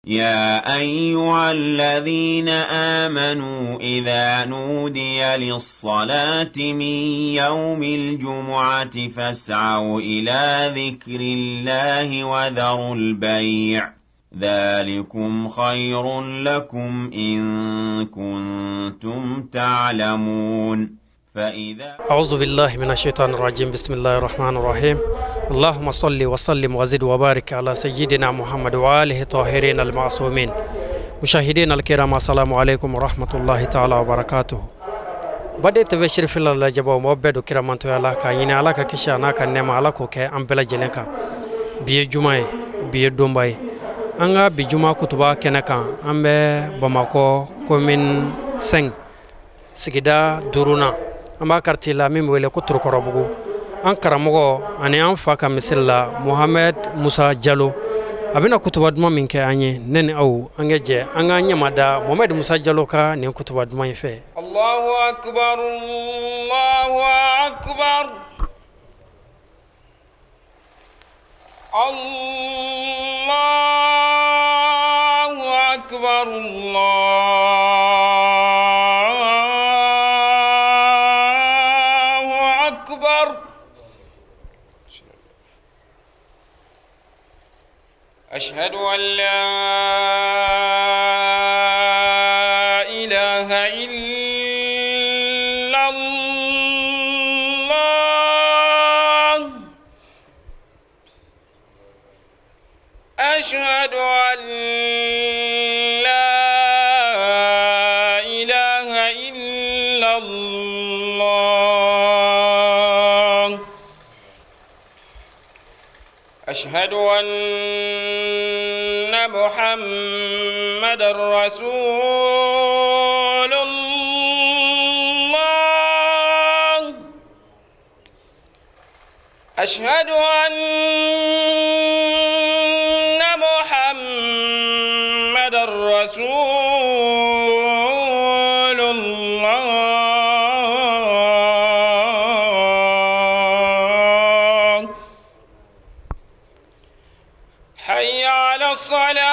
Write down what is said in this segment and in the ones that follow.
يا أيها الذين آمنوا إذا نودي للصلاة من يوم الجمعة فاسعوا إلى ذكر الله وذروا البيع ذلكم خير لكم إن كنتم تعلمون. فإذا أعوذ بالله من الشيطان الرجيم، بسم الله الرحمن الرحيم. اللهم صل وسلم وزد وبارك على سيدنا محمد وآله الطاهرين المعصومين. مشاهدينا الكرام، السلام عليكم ورحمة الله تعالى وبركاته. Baden TV Sirifila lajɛbaw, maaw bɛɛ don kiramantoya la k'a ɲini Ala ka kisi a n'a ka nɛɛma, Ala k'o kɛ an bɛɛ lajɛlen kan. Bi ye juma ye, bi ye donba ye. An ka bi juma kutuba kɛnɛ kan, an bɛ Bamakɔ commune 5, sigida duurunan, an b'a quartier la min bɛ wele ko Torokɔrɔbugu. An karamɔgɔ ani an fa ka misiri la, Mohamed Musa Jalo, a bɛna kutuba duman min kɛ an ye, ne ni aw, an ka jɛ an k'an ɲamada Mohamed Musa Jalo ka nin kutuba duman in fɛ. Allahu akbar, Allahu akbar, Allahu akbar, Allahu akbar. Ashhadu an la ilaha illa Allah. Ashhadu an la ilaha illa Allah. Ashhadu anna Muhammadan rasulullah. Ashhadu anna Muhammadan rasulullah. Hayya ala salah.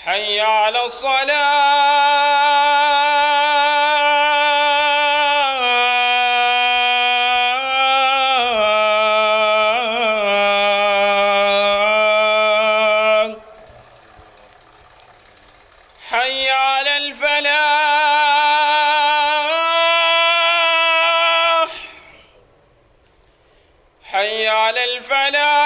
Hayya ala salah. Hayya ala al-falah. Hayya ala al-falah.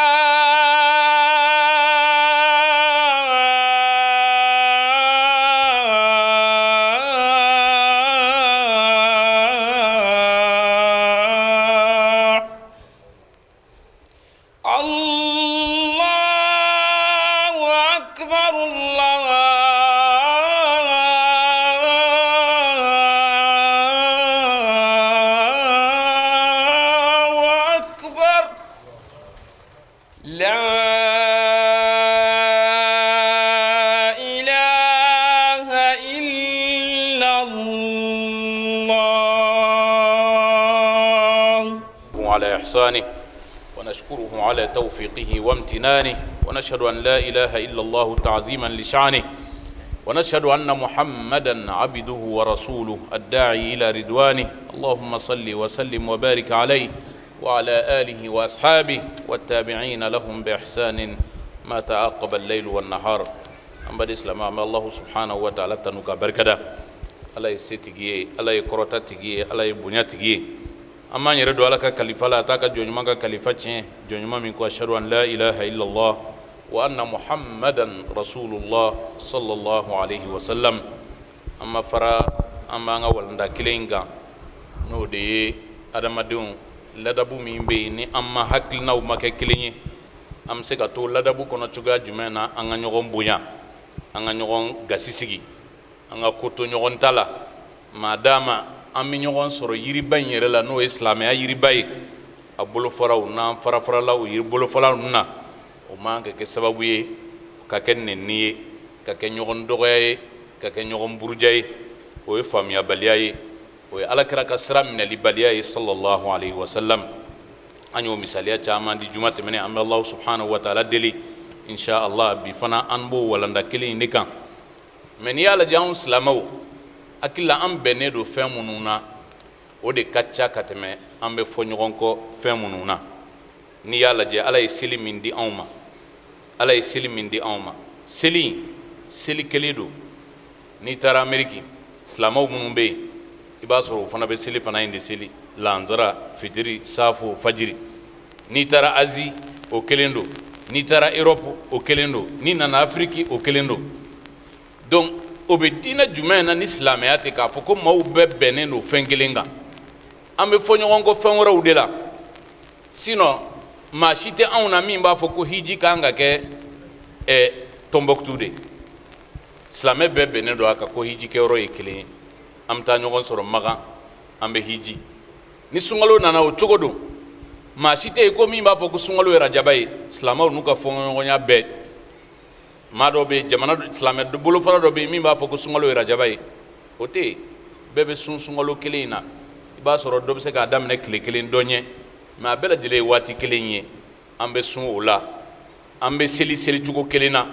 Allahu akbar, Allahu akbar. La ilaha illa Allah. على إحسانه ونشكره على توفيقه وامتنانه، ونشهد أن لا إله إلا الله تعظيما لشانه، ونشهد أن محمدا عبده ورسوله الداعي إلى رضوانه. اللهم صل وسلم وبارك عليه وعلى آله وأصحابه والتابعين لهم بإحسان ما تعاقب الليل والنهار. An baden silamɛ, an bɛ Allahu subhanahu wa ta'ala tanu ka barikada. Ala ye setigi ye, Ala ye kɔrɔta tigi ye, Ala ye bonya tigi ye. An b'an yɛrɛ don Ala ka kalifa la, a t'a ka jɔn ɲuman ka kalifa tiɲɛ. Jɔn ɲuman min ko ashhadu an la ilaha illallah wa anna muhammadan rasulullah sallallahu alaihi wa sallam. An ma fara, an b'an ka walanda kelen in kan, n'o de ye adamadenw ladabu min bɛ yen ni an ma hakilinaw ma kɛ kelen ye, an bɛ se ka to ladabu kɔnɔ cogoya jumɛn na, an ka ɲɔgɔn bonya, an ka ɲɔgɔn gasi sigi, an ka ko to ɲɔgɔn ta la, maadama an bɛ ɲɔgɔn sɔrɔ yiriba in yɛrɛ la, n'o ye silamɛya yiriba ye. A bolofaraw n'an farafarala o yiri bolofara ninnu na, o man ka kɛ sababu ye ka kɛ nɛni ye, ka kɛ ɲɔgɔn dɔgɔya ye, ka kɛ ɲɔgɔn buruja ye. O ye faamuyabaliya ye, o ye Ala kira ka sira minɛlibaliya ye sallallahu alaihi wasallam. An y'o misaliya caman di juma tɛmɛnen. An bɛ Alahu subhanahu wa taala deli, insha Allah, bi fana an b'o walanda kelen in de kan. Mɛ n'i y'a lajɛ, anw silamɛw hakili la, an bɛnnen don fɛn minnu na, o de ka ca ka tɛmɛ an bɛ fɔ ɲɔgɔn kɔ fɛn minnu na. N'i y'a lajɛ, Ala ye seli min di anw ma, Ala ye seli min di anw ma, seli seli kelen don. N'i taara Ameriki, silamɛw minnu bɛ yen, i b'a sɔrɔ o fana bɛ seli fana in de seli, lansara, fitiri, safo, fajiri. N'i taara Azi, o kelen don. N'i taara Erɔpu, o kelen don. N'i nana Afiriki, o kelen don. Donc o bɛ diinɛ jumɛn na ni silamɛya tɛ, k'a fɔ ko maaw bɛɛ bɛnnen don fɛn kelen kan? An bɛ fɔ ɲɔgɔn kɔ fɛn wɛrɛw de la. Sinon maa si tɛ anw na min b'a fɔ ko hiji kan ka kɛ Tɔnbɔkutu de. Silamɛ bɛɛ bɛnnen don a kan ko hiji kɛyɔrɔ ye kelen ye. An bɛ taa ɲɔgɔn sɔrɔ Makan, an bɛ hiji. Ni sunkalo nana, o cogo don. Maa si tɛ yen ko min b'a fɔ ko sunkalo ye rajaba ye. Silamɛw n'u ka fɔɲɔgɔnya bɛɛ, maa dɔ bɛ yen, jamana silamɛ bolofara dɔ bɛ yen min b'a fɔ ko sunkalo ye rajaba ye, o tɛ yen. Bɛɛ bɛ sun sunkalo kelen in na. I b'a sɔrɔ dɔ bɛ se k'a daminɛ tile kelen dɔ ɲɛ, mɛ a bɛɛ lajɛlen ye waati kelen ye. An bɛ sun o la, an bɛ seli selicogo kelen na.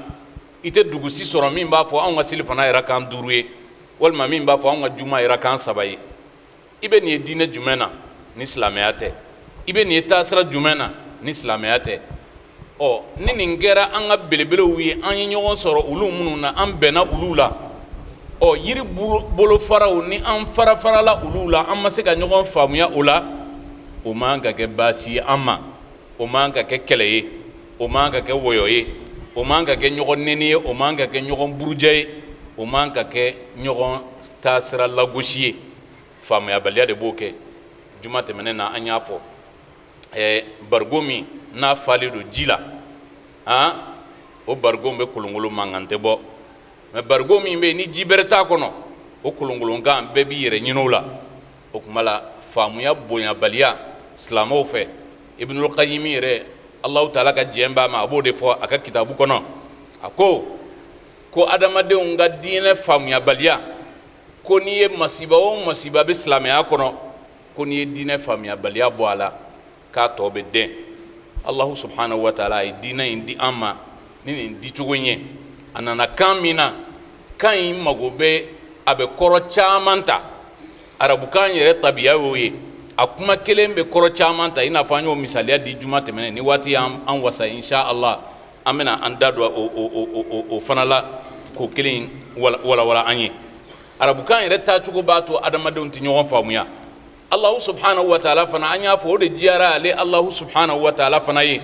I tɛ dugu si sɔrɔ min b'a fɔ anw ka seli fana yɛrɛ kan duuru ye, walima min b'a fɔ anw ka juma yɛrɛ kan saba ye. I bɛ nin ye diinɛ jumɛn na ni silamɛya tɛ? I bɛ nin ye taasira jumɛn na ni silamɛya tɛ? Ɔ, ni nin kɛra an ka belebelew ye, an ye ɲɔgɔn sɔrɔ olu minnu na, an bɛnna olu la. Ɔ, yiri bolofaraw ni an farafarala olu la, an ma se ka ɲɔgɔn faamuya o la, o man ka kɛ baasi ye an ma, o man ka kɛ kɛlɛ ye, o man ka kɛ wɔyɔ ye, o man ka kɛ ɲɔgɔn neni ye, o man ka kɛ ɲɔgɔn burujɛ ye, o man ka kɛ ɲɔgɔn taasira lagosi ye. Faamuyabaliya de b'o kɛ. Juma tɛmɛnen na, an y'a fɔ, barigo min n'a falen don ji la, han, o barigo bɛ kolonkolon, mankan tɛ bɔ. Mɛ barigo min bɛ yen ni ji bɛrɛ t'a kɔnɔ, o kolonkolonkan, bɛɛ b'i yɛrɛ ɲini o la. O tuma la, faamuya bonyabaliya silamɛw fɛ, Ibnul Qayimi yɛrɛ, Alahu taala ka jɛn b'a ma, a b'o de fɔ a ka kitabu kɔnɔ. A ko ko adamadenw ka diinɛ faamuyabaliya, ko n'i ye masiba o masiba bɛ silamɛya kɔnɔ, ko n'i ye diinɛ faamuyabaliya bɔ a la, k'a tɔ bɛ dɛn. Alahu subhanahu wa taala ye diinɛ in di an ma ni nin dicogo in ye. A nana kan min na, kan in mago bɛ, a bɛ kɔrɔ caman ta. Arabukan yɛrɛ tabiya y'o ye, a kuma kelen bɛ kɔrɔ caman ta, i n'a fɔ an y'o misaliya di juma tɛmɛnen. Ni waati y'an wasa, insha Allah, an bɛna an da don o fana la k'o kelen walawala an ye. Arabukan yɛrɛ taacogo b'a to adamadenw tɛ ɲɔgɔn faamuya. Allahu subhanahu wa taala fana, an y'a fɔ, o de diyara ale Allahu subhanahu wa taala fana ye.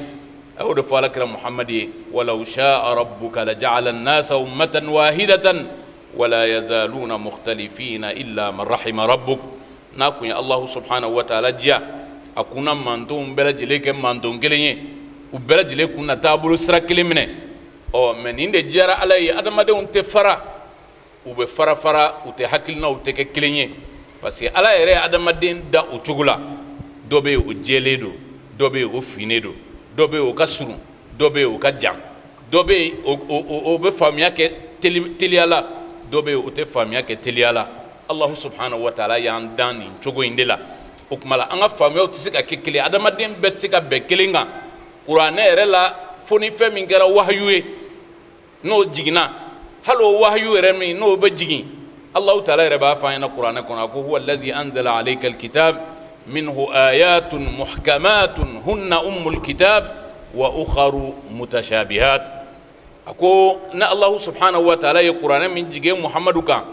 A y'o de fɔ alakira Muhamadi ye: walaw sha'a rabbuka laja'ala an-nasa ummatan wahidatan wala yazaluna mukhtalifina illa man rahima rabbuk. N'a kun ye Allahu subhanahu wa taala diya, a kun na mantonw bɛɛ lajɛlen kɛ manton kelen ye, u bɛɛ lajɛlen kun na taabolo sira kelen minɛ. Ɔ, mɛ nin de diyara Ala ye. Adamadenw tɛ fara, u bɛ fara fara, u tɛ hakilinaw tɛ kɛ kelen ye, parce que Ala yɛrɛ ye adamaden da o cogo la. Dɔ bɛ yen, o jɛlen don, dɔ bɛ yen, o finnen don, dɔ bɛ yen, o ka surun, dɔ bɛ yen, o ka jan, dɔ bɛ yen, o bɛ faamuya kɛ teliya la, dɔ bɛ yen, o tɛ faamuya kɛ teliya la. Allahu subhanahu wa taala y'an dan nin cogo in de la. O tuma la, an ka faamuyaw tɛ se ka kɛ kelen, adamaden bɛɛ tɛ se ka bɛn kelen kan kuranɛ yɛrɛ la, fo ni fɛn min kɛra wahayu ye, n'o jiginna. Hali o wahayu yɛrɛ min n'o bɛ jigin, Allahu taala yɛrɛ b'a fɔ an ɲɛna kuranɛ kɔnɔ, a ko: huwa allazi anzala alayka alkitab minhu ayatun muhkamatun hunna ummul kitab wa ukharu mutashabihat. A ko ni Allahu subhanahu wa taala ye kuranɛ min jigin Muhamadu kan,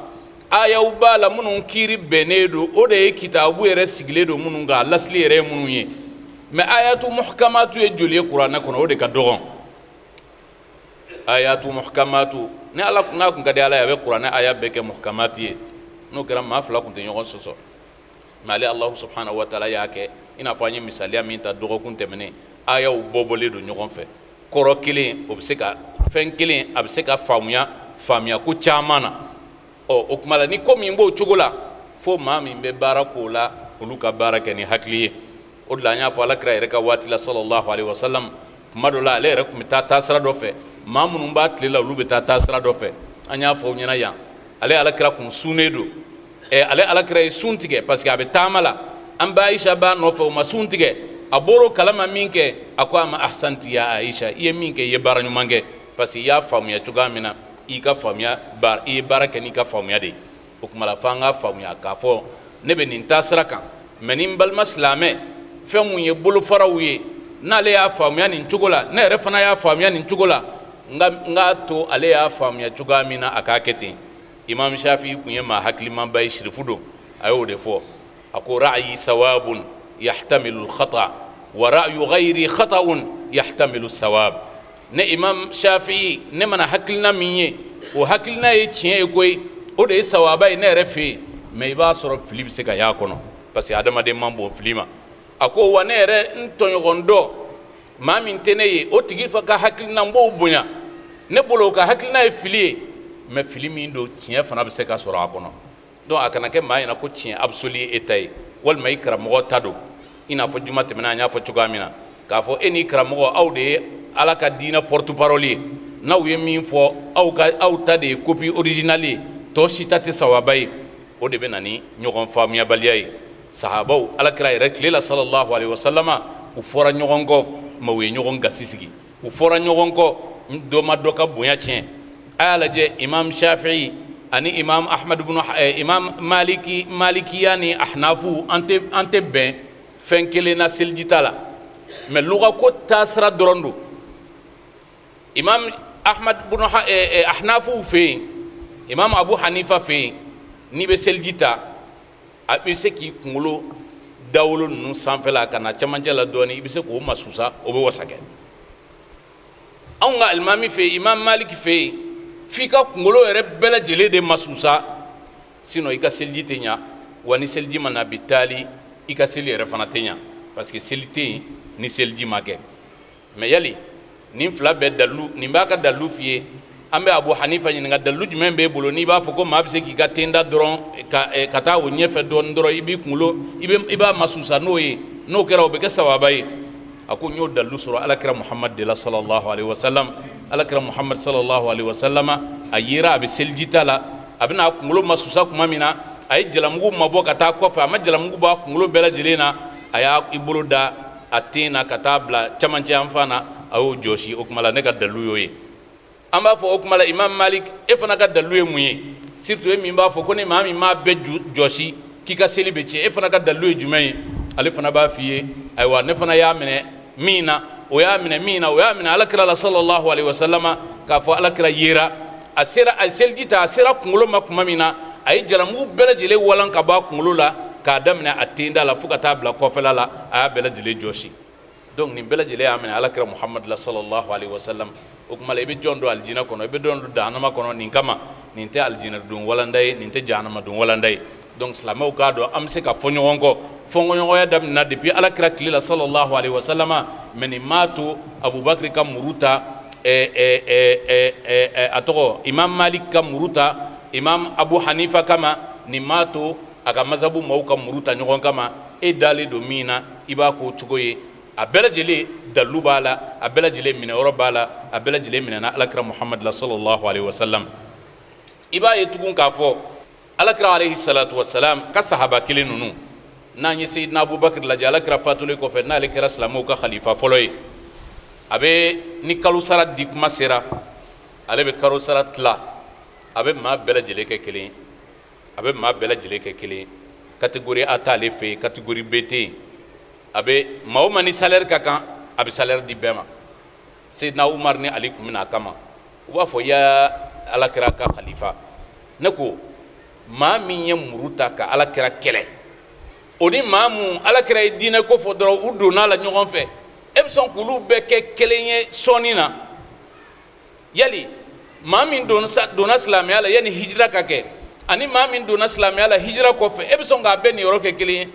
ayaw b'a la minnu kiiri bɛnnen don, o de ye kitabu yɛrɛ sigilen don minnu kan, a lasili yɛrɛ ye minnu ye. Mɛ ayatu muhkamatu ye joli ye kuranɛ kɔnɔ? O de ka dɔgɔn. Ayatu muhkamatu, ni Ala n'a kun ka di Ala ye, a bɛ kuranɛ aya bɛɛ kɛ muhkamati ye. N'o kɛra, maa fila kun tɛ ɲɔgɔn sɔsɔ. Mɛ ale Allahu subhanahu wa taala y'a kɛ i n'a fɔ an ye misaliya min ta dɔgɔkun tɛmɛnen, ayaw bɔbɔlen don ɲɔgɔn fɛ, kɔrɔ kelen, o bɛ se ka fɛn kelen, a bɛ se ka faamuya faamuya ko caman na. Ɔ, o tuma la, ni ko min b'o cogo la, fo maa min bɛ baara k'o la, olu ka baara kɛ ni hakili ye. O de la, an y'a fɔ, alakira yɛrɛ ka waati la, sallallahu alaihi wasallam, kuma dɔ la, ale yɛrɛ tun bɛ taa taasira dɔ fɛ, maa minnu b'a tile la, olu bɛ taa taasira dɔ fɛ. An y'a fɔ aw ɲɛna yan, ale alakira kun sunnen don. Ale alakira ye sun tigɛ parce que a bɛ taama la. An ba Ayisa b'a nɔfɛ, o ma sun tigɛ. A bɔr'o kalama min kɛ, a ko a ma: ahsanti ya Aisha, i ye min kɛ, i ye baara ɲuman kɛ, parce que i y'a faamuya cogoya min na, i ka faamuya baara, i ye baara kɛ n'i ka faamuya de ye. O tuma la, f'an k'a faamuya k'a fɔ ne bɛ nin taasira kan, mɛ ni n balima silamɛ fɛn mun ye bolofaraw ye, n'ale y'a faamuya nin cogo la, ne yɛrɛ fana y'a faamuya nin cogo la, n k'a to ale y'a faamuya cogoya min na, a k'a kɛ ten. Imam Shafi tun ye maa hakilimanba ye, sirifu don, a y'o de fɔ. A ko: ra'yi sawabun yahtamilu al-khata wa ra'yu ghayri khata'un yahtamilu sawab. Ne Imam Shafi, ne mana hakilina min ye, o hakilina ye tiɲɛ ye koyi, o de ye sawaba ye ne yɛrɛ fɛ yen, mɛ i b'a sɔrɔ fili bɛ se ka y'a kɔnɔ, parce que adamaden man bon fili ma. A ko wa ne yɛrɛ n tɔɲɔgɔn dɔ, maa min tɛ ne ye, o tigi fa ka hakilina, n b'o bonya. Ne bolo, o ka hakilina ye fili ye, mɛ fili min don, tiɲɛ fana bɛ se ka sɔrɔ a kɔnɔ. Donc a kana kɛ maa ɲɛna ko tiɲɛ absolu ye e ta ye, walima i karamɔgɔ ta don. I n'a fɔ juma tɛmɛna, an y'a fɔ cogoya min na k'a fɔ e n'i karamɔgɔ, aw de ye Ala ka diinɛ porte parole ye. N'aw ye min fɔ, aw ka aw ta de ye copie originale ye, tɔ si ta tɛ sawaba ye. O de bɛ na ni ɲɔgɔn faamuyabaliya ye. Sahabaw, Alakira yɛrɛ tile la, sallallahu alaihi wasallama, u fɔra ɲɔgɔn kɔ, mɛ u ye ɲɔgɔn gasi sigi. U fɔra ɲɔgɔn kɔ, dɔ ma dɔ ka bonya tiɲɛ. A y'a lajɛ, Imam Shafi'i ani Imam Ahmad ibn Imam Maliki, Malikiya ni Ahnafu, an tɛ bɛn fɛn kelen na selijita la, mɛ lugako taasira dɔrɔn don. Imam Ahmad ibn Ahnafu fɛ yen, Imam Abu Hanifa fɛ yen, n'i bɛ seliji ta, a bɛ se k'i kunkolo dawolo ninnu sanfɛla ka na cɛmancɛ la dɔɔnin, i bɛ se k'o masusa, o bɛ wasa kɛ. Anw ka alimami fɛ yen, Imam Maliki fɛ yen, f'i ka kunkolo yɛrɛ bɛɛ lajɛlen de masusa, sinon i ka seliji tɛ ɲa. Wa ni seliji ma na bi taali, i ka seli yɛrɛ fana tɛ ɲa, parce que seli tɛ yen ni seliji ma kɛ. Mɛ yali nin fila bɛɛ dalilu, nin b'a ka dalilu f'i ye. An bɛ Abu Hanifa ɲininka: dalilu jumɛn b'e bolo n'i b'a fɔ ko maa bɛ se k'i ka tenda dɔrɔn ka taa o ɲɛfɛ dɔɔnin dɔrɔn, i b'i kunkolo i b'a masusa n'o ye, n'o kɛra o bɛ kɛ sawaba ye? A ko n y'o dalilu sɔrɔ Alakira Muhamad de la, sallallahu alaihi wasallam. Alakira Muhamad sallallahu alaihi wasallam, a yera a bɛ selijita la, a bɛna a kunkolo masusa tuma min na, a ye jalamugu mabɔ ka taa kɔfɛ, a ma jalamugu bɔ a kunkolo bɛɛ lajɛlen na, a y'a i bolo da a ten na ka taa bila cɛmancɛ yanfan na, a y'o jɔsi. O tuma la, ne ka dalilu y'o ye. An b'a fɔ o tuma la: Imam Malik, e fana ka dalilu ye mun ye? Surtout e min b'a fɔ ko ni maa min m'a bɛɛ jɔsi k'i ka seli bɛ tiɲɛ, e fana ka dalilu ye jumɛn ye? Ale fana b'a f'i ye: ayiwa, ne fana y'a minɛ min na, o y'a minɛ min na, o y'a minɛ Alakira la, sallallahu alaihi wasallama, k'a fɔ Alakira yera a sera a seliji ta, a sera kunkolo ma tuma min na, a ye jalamugu bɛɛ lajɛlen walan ka bɔ a kunkolo la, k'a daminɛ a tenda la fo ka taa bila kɔfɛla la, a y'a bɛɛ lajɛlen jɔsi. Donc nin bɛɛ lajɛlen y'a minɛ Alakira Muhamadu la, sallallahu alaihi wasallam. O tuma la, i bɛ jɔn don alijinɛ kɔnɔ, i bɛ jɔn don jahanama kɔnɔ nin kama? Nin tɛ alijinɛ don walanda ye, nin tɛ jahanama don walanda ye. Donc silamɛw k'a dɔn, an bɛ se ka fɔ ɲɔgɔn kɔ. Fɔɲɔgɔnya daminɛna depuis Alakira tile la, sallallahu alaihi wasallama, mɛ nin m'a to Abubakar ka muru ta, a tɔgɔ Imam Malik ka muru ta Imam Abu Hanifa kama. Nin m'a to a ka masabu maaw ka muru ta ɲɔgɔn kama. E dalen don min na, i b'a k'o cogo ye. A bɛɛ lajɛlen dalilu b'a la, a bɛɛ lajɛlen minɛyɔrɔ b'a la, a bɛɛ lajɛlen minɛna Alakira Muhamadu la, sallallahu alaihi wasallam. I b'a ye tugun k'a fɔ Alakira alayhi salatu wasalam ka sahaba kelen ninnu, n'an ye Seyidina Abubakar lajɛ, Alakira fatulen kɔfɛ, n'ale kɛra silamɛw ka khalifa fɔlɔ ye, a bɛ ni kalo sara di kuma sera, ale bɛ kalo sara tila, a bɛ maa bɛɛ lajɛlen kɛ kelen ye, a bɛ maa bɛɛ lajɛlen kɛ kelen ye. Catégorie A t'ale fɛ yen, catégorie B tɛ yen. A bɛ maa o maa ni salaire ka kan, a bɛ salaire di bɛɛ ma. Seyidina Umar ni Ali tun bɛ na a kama, u b'a fɔ: ya Alakira ka khalifa, ne ko maa min ye muru ta ka Alakira kɛlɛ, o ni maa mun Alakira ye diinɛ ko fɔ dɔrɔn, u donna la ɲɔgɔn fɛ, e bɛ sɔn k'olu bɛɛ kɛ kelen ye sɔnni na? Yali maa min donna silamɛya la yanni hijira ka kɛ, ani maa min donna silamɛya la hijira kɔfɛ, e bɛ sɔn k'a bɛɛ niyɔrɔ kɛ kelen ye?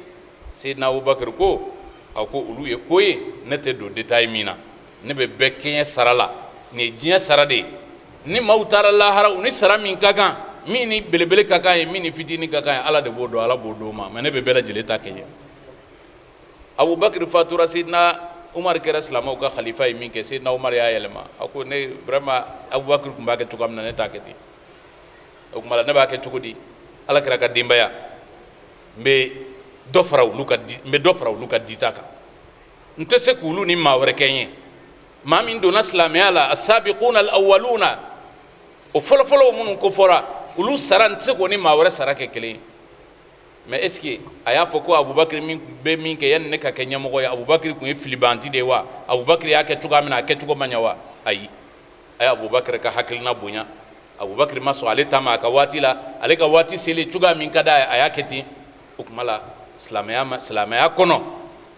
Seyidina Abubakar ko, a ko olu ye ko ye ne tɛ don détail min na, ne bɛ bɛɛ kɛɲɛ sara la. Nin ye diɲɛ sara de ye. Ni maaw taara lahara, u ni sara min ka kan, min ni belebele ka kan ye, min ni fitinin ka kan ye, Ala de b'o dɔn, Ala b'o d'o ma, mɛ ne bɛ bɛɛ lajɛlen ta kɛɲɛ. Abubakar fatura, Seyidina Umar kɛra silamɛw ka khalifa ye min kɛ, Seyidina Umar y'a yɛlɛma. A ko ne vraiment, Abubakar tun b'a kɛ cogoya min na, ne t'a kɛ ten. O tuma la, ne b'a kɛ cogo di? Ala kɛra ka denbaya, n bɛ dɔ fara olu ka di, n bɛ dɔ fara olu ka dita kan. N tɛ se k'olu ni maa wɛrɛ kɛ n ye. Maa min donna silamɛya la, asabiquna alawaluna, o fɔlɔfɔlɔw minnu kofɔra, olu sara, n tɛ se k'o ni maa wɛrɛ sara kɛ kelen ye. Mais est ce que a y'a fɔ ko Abubakiri min bɛ min kɛ yanni ne ka kɛ ɲɛmɔgɔ ye, Abubakiri tun ye filibanti de ye wa? Abubakiri y'a kɛ cogoya min na, a kɛcogo ma ɲɛ wa? Ayi, a ye Abubakiri ka hakilina bonya. Abubakiri ma sɔn ale ta ma a ka waati la. Ale ka waati selen, cogoya min ka d'a ye, a y'a kɛ ten. O tuma la, silamɛya kɔnɔ,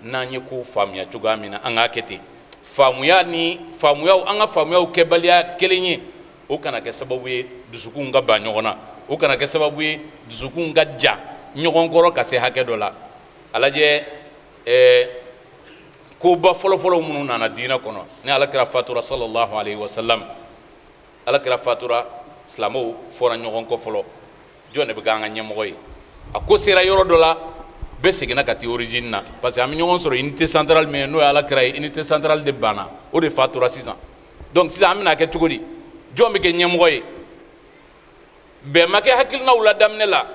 n'an ye ko faamuya cogoya min na, an k'a kɛ ten. Faamuya ni faamuyaw, an ka faamuyaw kɛbaliya kelen ye, o kana kɛ sababu ye dusukunw ka ban ɲɔgɔn na, o kana kɛ sababu ye dusukunw ka ja ɲɔgɔn kɔrɔ ka se hakɛ dɔ la. A lajɛ, koba fɔlɔfɔlɔ minnu nana diinɛ kɔnɔ, ni Ala kira fatura, sallallahu alaihi wasallam, Ala kira fatura, silamɛw fɔra ɲɔgɔn kɔ fɔlɔ: jɔn de bɛ k'an ka ɲɛmɔgɔ ye? A ko sera yɔrɔ dɔ la, bɛɛ seginna ka taa origine na, parce que an bɛ ɲɔgɔn sɔrɔ unité centrale min ye, n'o ye Ala kira ye, unité centrale de banna, o de fatura sisan. Donc sisan, an bɛna kɛ cogo di? Jɔn bɛ kɛ ɲɛmɔgɔ ye? Bɛn ma kɛ hakilinaw la daminɛ la,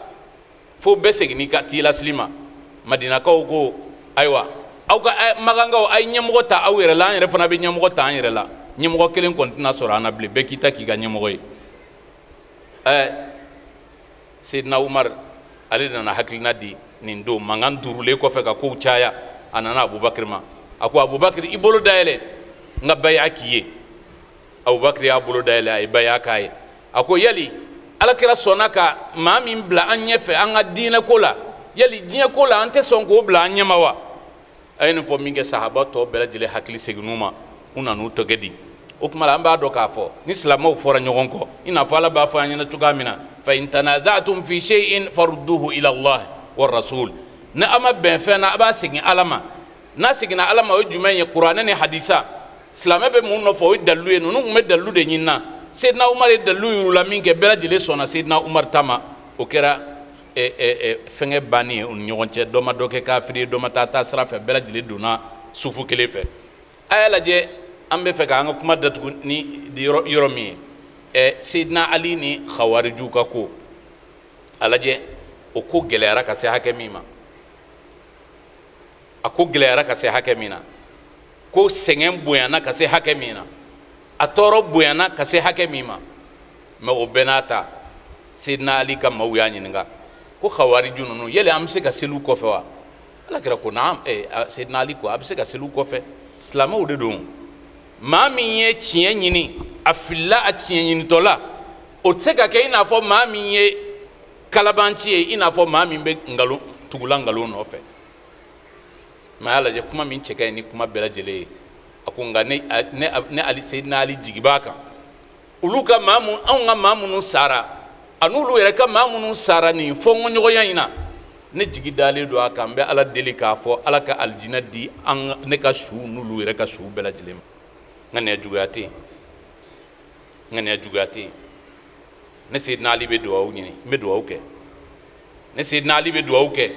fo bɛɛ seginni ka t'i lasili ma. Madinakaw ko: ayiwa, aw ka Makankaw, a ye ɲɛmɔgɔ ta aw yɛrɛ la, an yɛrɛ fana bɛ ɲɛmɔgɔ ta an yɛrɛ la. Ɲɛmɔgɔ kelen kɔni tɛna sɔrɔ an na bilen, bɛɛ k'i ta k'i ka ɲɛmɔgɔ ye. Seydina Umar, ale de nana hakilina di nin don, mankan duurulen kɔfɛ ka kow caya. A nana Abubakar ma, a ko: Abubakar, i bolo dayɛlɛ, n ka baya k'i ye. Abubakar y'a bolo dayɛlɛ, a ye baya k'a ye. A ko: yali Alakira sɔnna ka maa min bila an ɲɛfɛ an ka diinɛ ko la, yali diɲɛ ko la, an tɛ sɔn k'o bila an ɲɛma wa? A ye nin fɔ min kɛ, sahaba tɔ bɛɛ lajɛlen hakili seginn'u ma, u nan'u tɔgɔ di. O tuma la, an b'a dɔn k'a fɔ ni silamɛw fɔra ɲɔgɔn kɔ, i n'a fɔ Ala b'a fɔ an ɲɛna cogoya min na: fa in tanazatum fi shay'in farudduhu ila Allah wa rasul. Ni a ma bɛn fɛn na, a b'a segin Ala ma. N'a seginna Ala ma, o ye jumɛn ye? Kuranɛ ni hadisa. Silamɛ bɛ mun nɔfɛ? O ye dalilu ye. Ninnu tun bɛ dalilu de ɲini na. Seydina Umar ye dalilu yir'u la min kɛ, bɛɛ lajɛlen sɔnna Seydina Umar ta ma. O kɛra fɛnkɛ bannen ye u ni ɲɔgɔn cɛ. Dɔ ma dɔ kɛ kafiri ye, dɔ ma taa taa sira fɛ, bɛɛ lajɛlen donna sufu kelen fɛ. A y'a lajɛ, an bɛ fɛ k'an ka kuma datugu ni yɔrɔ min ye, Seydina Ali ni Khawarijuw ka ko. A lajɛ, o ko gɛlɛyara ka se hakɛ min ma, a ko gɛlɛyara ka se hakɛ min na, ko sɛgɛn bonyana ka se hakɛ min na, a tɔɔrɔ bonyana ka se hakɛ min ma, mais o bɛɛ n'a ta, Seydina Ali ka maaw y'a ɲininka ko: Khawariju ninnu, yali an bɛ se ka seli u kɔfɛ wa? Ala kira ko naam. Seydina Ali ko a bɛ se ka seli u kɔfɛ, silamɛw de don. Maa min ye tiɲɛ ɲini, a filila a tiɲɛ ɲinitɔ la, o tɛ se ka kɛ i n'a fɔ maa min ye kalabanci ye, i n'a fɔ maa min bɛ nkalon tugula nkalon nɔfɛ. Mais a y'a lajɛ, kuma min cɛ ka ɲi ni kuma bɛɛ lajɛlen ye, a ko: nka ne Ali, Seydina Ali, jigi b'a kan, olu ka maa mun, anw ka maa minnu sara, an'olu yɛrɛ ka maa minnu sara nin fɔnkɔɲɔgɔnya in na, ne jigi dalen don a kan. N bɛ Ala deli k'a fɔ Ala ka alijinɛ di an ne ka su n'olu yɛrɛ ka su bɛɛ lajɛlen ma. Ŋaniya juguya tɛ yen, ŋaniya juguya tɛ yen. Ne Seydina Ali bɛ dugawu ɲini, n bɛ dugawu kɛ. Ne Seydina Ali bɛ dugawu kɛ.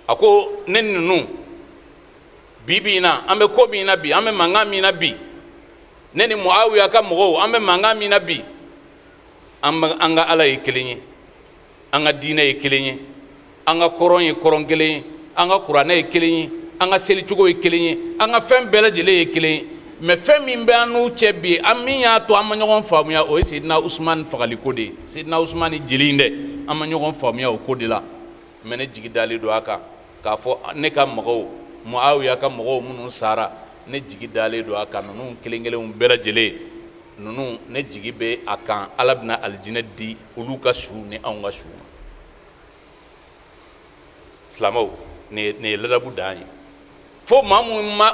A ko ne ninnu, bi bi in na, an bɛ ko min na bi, an bɛ mankan min na bi, ne ni Muawiya ka mɔgɔw, an bɛ mankan min na bi, an ka Ala ye kelen ye, an ka diinɛ ye kelen ye, an ka kɔrɔn ye kɔrɔn kelen ye, an ka kuranɛ ye kelen ye, an ka selicogo ye kelen ye, an ka fɛn bɛɛ lajɛlen ye kelen ye. Mais fɛn min bɛ an n'u cɛ bi, an min y'a to an ma ɲɔgɔn faamuya, o ye Seydina Usumani fagaliko de ye. Seydina Usumani jeli in dɛ, an ma ɲɔgɔn faamuya o ko de la. Mais ne jigi dalen don a kan k'a fɔ ne ka mɔgɔw, Muawiya ka mɔgɔw minnu sara, ne jigi dalen don a kan, ninnu kelen kelenw bɛɛ lajɛlen ninnu, ne jigi bɛ a kan, Ala bɛna alijinɛ di olu ka su ni anw ka su ma. Silamɛw, nin ye ladabu dan ye. Fo maa minnu ma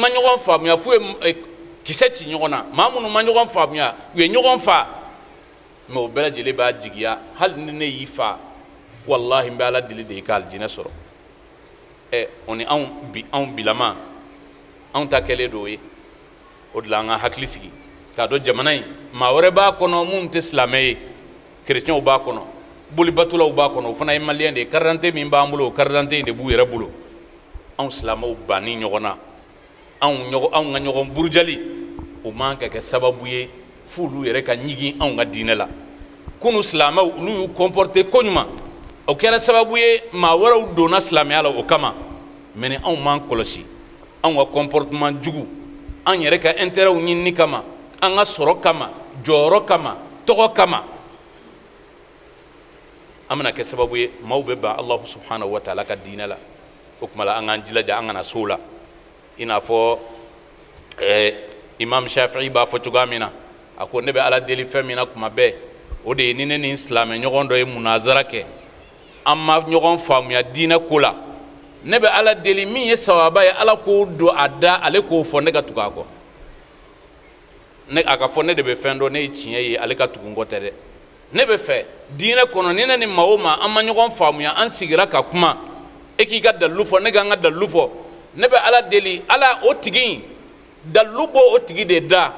ɲɔgɔn faamuya, f'u ye kisɛ ci ɲɔgɔn na, maa minnu ma ɲɔgɔn faamuya, u ye ɲɔgɔn fa, mais o bɛɛ lajɛlen b'a jigiya: hali ni ne y'i fa, walahi, n bɛ Ala deli de i ka alijinɛ sɔrɔ. O ni anw bi, anw bilama, anw ta kɛlen d'o ye. O de la, an ka hakili sigi k'a dɔn jamana in, maa wɛrɛ b'a kɔnɔ minnu tɛ silamɛ ye. Kerecɛnw b'a kɔnɔ, bolibatolaw b'a kɔnɔ, o fana ye maliyɛn de ye. Carte d'identité min b'an bolo, o carte d'identité in de b'u yɛrɛ bolo. Anw silamɛw banni ɲɔgɔn na, anw ka ɲɔgɔn burujali, o man ka kɛ sababu ye f'olu yɛrɛ ka ɲigin anw ka diinɛ la. Kunu silamɛw, olu y'u comporter koɲuman, o kɛra sababu ye maa wɛrɛw donna silamɛya la o kama. Mais ni anw m'an kɔlɔsi Anw ka comportement jugu, an yɛrɛ ka intérêt ɲinini kama, an ka sɔrɔ kama, jɔyɔrɔ kama, tɔgɔ kama, an bɛna kɛ sababu ye maaw bɛ ban Alahu subhanahu wa taala ka diinɛ la. O tuma la, an k'an jilaja an kana s'o la. I n'a fɔ Imam Shafi'i b'a fɔ cogoya min na, a ko ne bɛ Ala deli fɛn min na kuma bɛɛ, o de ye ni ne ni silamɛ ɲɔgɔn dɔ ye munazara kɛ, an ma ɲɔgɔn faamuya diinɛ ko la, ne bɛ Ala deli min ye sawaba ye, Ala k'o don a da, ale k'o fɔ, ne ka tugu a kɔ. Ne a ka fɔ ne de bɛ fɛn dɔn, ne ye tiɲɛ ye, ale ka tugu n kɔ tɛ dɛ. Ne bɛ fɛ diinɛ kɔnɔ, ni ne ni maa o maa an ma ɲɔgɔn faamuya, an sigira ka kuma, e k'i ka dalilu fɔ, ne k'an ka dalilu fɔ, ne bɛ Ala deli, Ala o tigi in dalilu bɔ o tigi de da.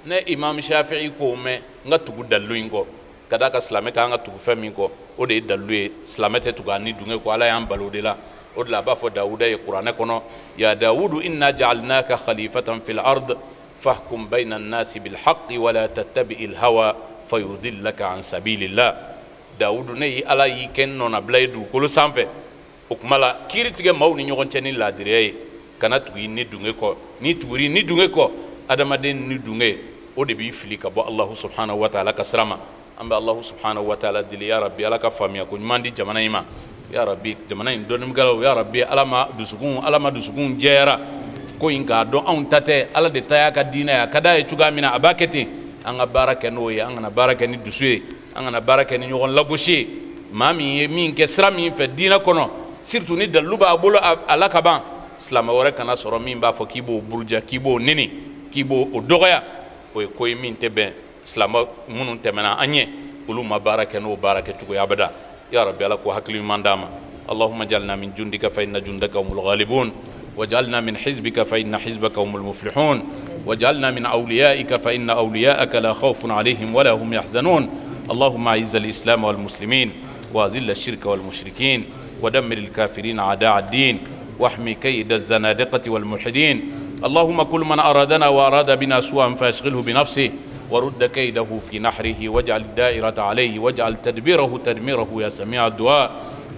Ne Imam Shafi'i k'o mɛn, n ka tugu dalilu in kɔ, ka d'a kan silamɛ ka kan ka tugu fɛn min kɔ, o de ye dalilu ye. Silamɛ tɛ tugu a ni dunge kɔ. Ala y'an balo o de la. O de la a b'a fɔ Dawuda ye kuranɛ kɔnɔ: ya Dawudu inna ja'alnaka khalifatan fil ard fahkum bayna an-nasi bil haqqi wala tattabi'il hawa fayudillaka an sabilillah. Dawudu, ne ye Ala y'i kɛ nɔnabila ye dugukolo sanfɛ, o kuma la kiiri tigɛ maaw ni ɲɔgɔn cɛ ni laadiriya ye, kana tugu i ni dunge kɔ. N'i tugura i ni dunge kɔ, adamaden ni dunge, o de b'i fili ka bɔ Alahu subhanahu wa taala ka sira ma. An bɛ Alahu subhanahu wa taala deli, ya Rabbi, Ala ka faamuya ko ɲuman di jamana in ma. Ya Rabbi, jamana in dɔnnikɛlaw, ya Rabbi, Ala ma dusukun, Ala ma dusukun jɛyara ko in k'a dɔn anw ta tɛ, Ala de ta y'a ka diinɛ ye. A ka d'a ye cogoya min na, a b'a kɛ ten. An ka baara kɛ n'o ye, an kana baara kɛ ni dusu ye, an kana baara kɛ ni ɲɔgɔn lagosi ye. Maa min ye min kɛ sira min fɛ diinɛ kɔnɔ, surtout ni dalilu b'a bolo a la ka ban, silamɛ wɛrɛ kana sɔrɔ min b'a fɔ k'i b'o buruja, k'i b'o neni, k'i b'o dɔgɔya. O ye ko ye min tɛ bɛn. Silamɛ minnu tɛmɛna an ɲɛ, olu ma baara kɛ n'o baara kɛcogo ye abada. Ya Rabbi, Ala ko hakili ɲuman d'an ma. Allahumma jalna min jundika fa inna jundaka humul ghalibun, wajalna min hizbika fa inna hizbaka humul muflihun, wajalna min awliyaika fa inna awliyaaka la khawfun alayhim wala hum yahzanun. Allahumma a'izz al-islam wal muslimin wa azil ash-shirka wal mushrikin wa dammir al-kafirin a'da' ad-din واحمي كيد الزنادقة والملحدين. اللهم كل من أرادنا وأراد بنا سوءا فأشغله بنفسه، ورد كيده في نحره، واجعل الدائرة عليه، واجعل تدبيره تدميره يا سميع الدعاء،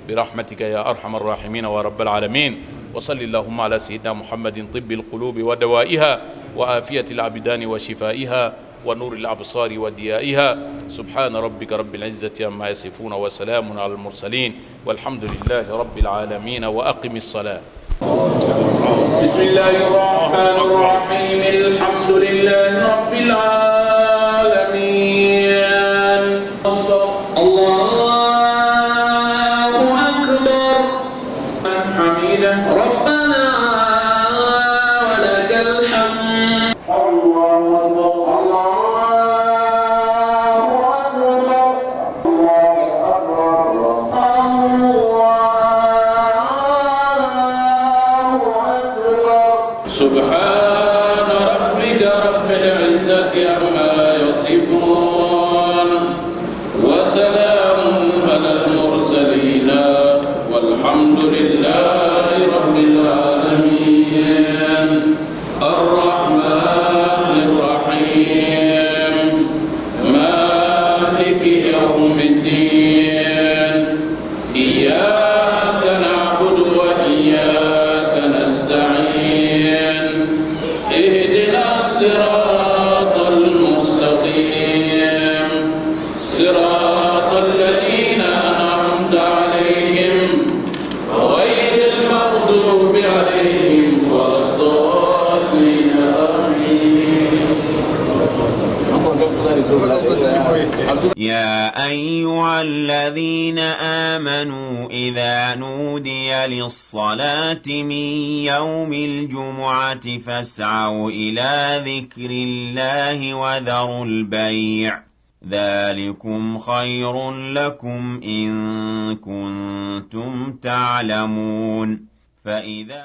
برحمتك يا أرحم الراحمين ورب العالمين. وصل اللهم على سيدنا محمد طب القلوب ودوائها، وآفية الأبدان وشفائها، ونور الأبصار وديائها. سبحان ربك رب العزة عما يصفون، وسلام على المرسلين، والحمد لله رب العالمين، وأقم الصلاة. بسم الله الرحمن الرحيم. الحمد لله رب العالمين. الله أكبر. حميدا ربنا ولك الحمد. الله أكبر. الله أكبر. الله أكبر. سبحان ربك رب العزة عما يصفون، وسلام على المرسلين، والحمد لله رب العالمين. الرحمن الرحيم، مالك يوم الدين، إياك نعبد وإياك نستعين، اهدنا الصراط المستقيم، صراط الذين أنعمت عليهم، غير المغضوب عليهم ولا الضالين. آمين. يا أيها الذين آمنوا إذا نودي للصلاة من يوم الجمعة فاسعوا إلى ذكر الله وذروا البيع، ذلكم خير لكم إن كنتم تعلمون. فإذا